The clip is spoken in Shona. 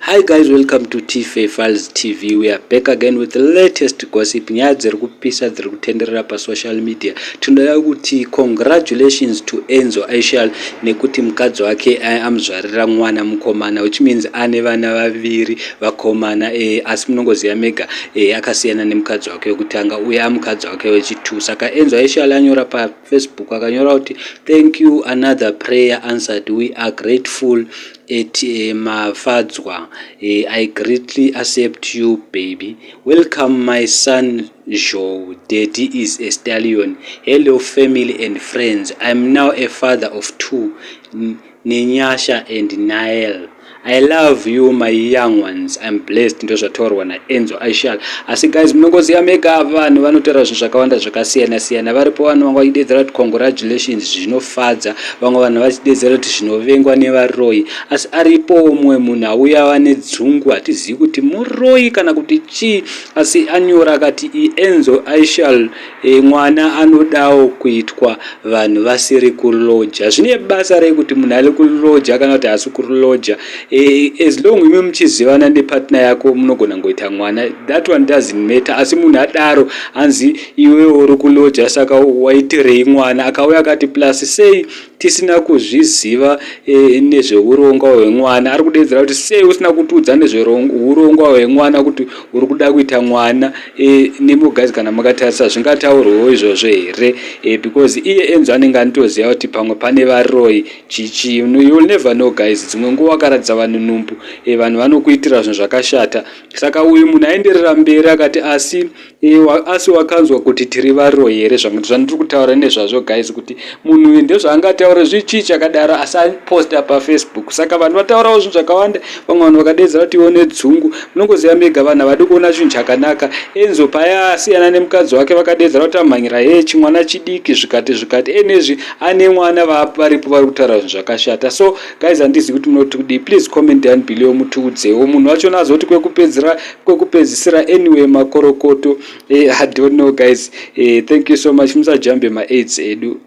Hi guys, welcome to TFA Files TV. We are back again with the latest gossip. Nyaya dziri kupisa dziri kutenderera pasocial media. Tinoda kuti congratulations to Enzo Aishal nekuti mukadzi wake amuzvarira mwana mukomana, which means ane vana vaviri vakomana. Asi munongoziva mega, akasiyana nemukadzi wake wekutanga uye amukadzi wake wechi2. Saka Enzo Aishal anyora paFacebook, akanyora kuti, "Thank you, another prayer answered. We are grateful at Mafadzwa. I greatly accept you, baby. Welcome, my son Joe. Daddy is a stallion. Hello, family and friends. I'm now a father of two, Nenyasha and Nael. I love you, my young ones. I'm blessed." Ndo zvataurwa naEnzo Aishal. Asi guys, munongoziva mega, vanhu vanotaura zvinhu zvakawanda zvakasiyana siyana. Varipo vanhu vanga vachidedzera kuti congratulations, zvinofadza. Vamwe vanhu vachidedzera kuti zvinovengwa nevaroyi. Asi aripo umwe munhu auya ava nedzungu, hatizivi kuti muroyi kana kuti chii, asi anyora akati, "Enzo Aishal, mwana anodawo kuitwa vanhu vasiri kuloja. Zvine basa rei kuti munhu ari kuloja kana kuti haasi kuloja? As long imi muchizivana nepartner yako, munogona ngoita mwana. That one doesn't matter." Asi munhu adaro, hanzi, "Iwewo uri kuloja, saka waitirei mwana?" Akauya akati, "Plus sei tisina kuzviziva nezveurongwa hwemwana?" Ari kudedzera kuti sei usina kutiudza nezveurongwa hwemwana, kuti uri kuda kuita mwana? Nemugazi kana makatarisa, zvingataurwewo izvozvo here? Because iye Enzo anenge anitoziva kuti pamwe pane varoyi chichi. You'll never know, guys. Dzimwe nguva akaratidza vanhu nhumbu, vanhu vanokuitira zvinhu zvakashata. Saka uyu munhu aenderera mberi akati, "Asi wakanzwa kuti tiri varoyi here?" Zvandiri kutaura nezvazvo, guys, kuti munhu uyu ndezvaangataura zvichii chakadaro, asi aposta paFacebook. Saka vanhu vataurawo zvinhu zvakawanda. Vamwe vanhu vakadedzera kuti iwo nedzungu. Munongoziva mega, vanhu havadi kuona chinhu chakanaka. Enzo paya asiyana nemukadzi wake, vakadedzera kuti amhanyira he chimwana chidiki, zvikati zvikati. Enezvi ane mwana, varipo vari kutaura zvinhu zvakashata. So guys, handizivi kuti munoti kudii. Please comment down below, mutiudzewo. Munhu wachona azoti kwekupedzisira, anyway, makorokoto. I don't know, guys. Thank you so much. Musajambe maads edu.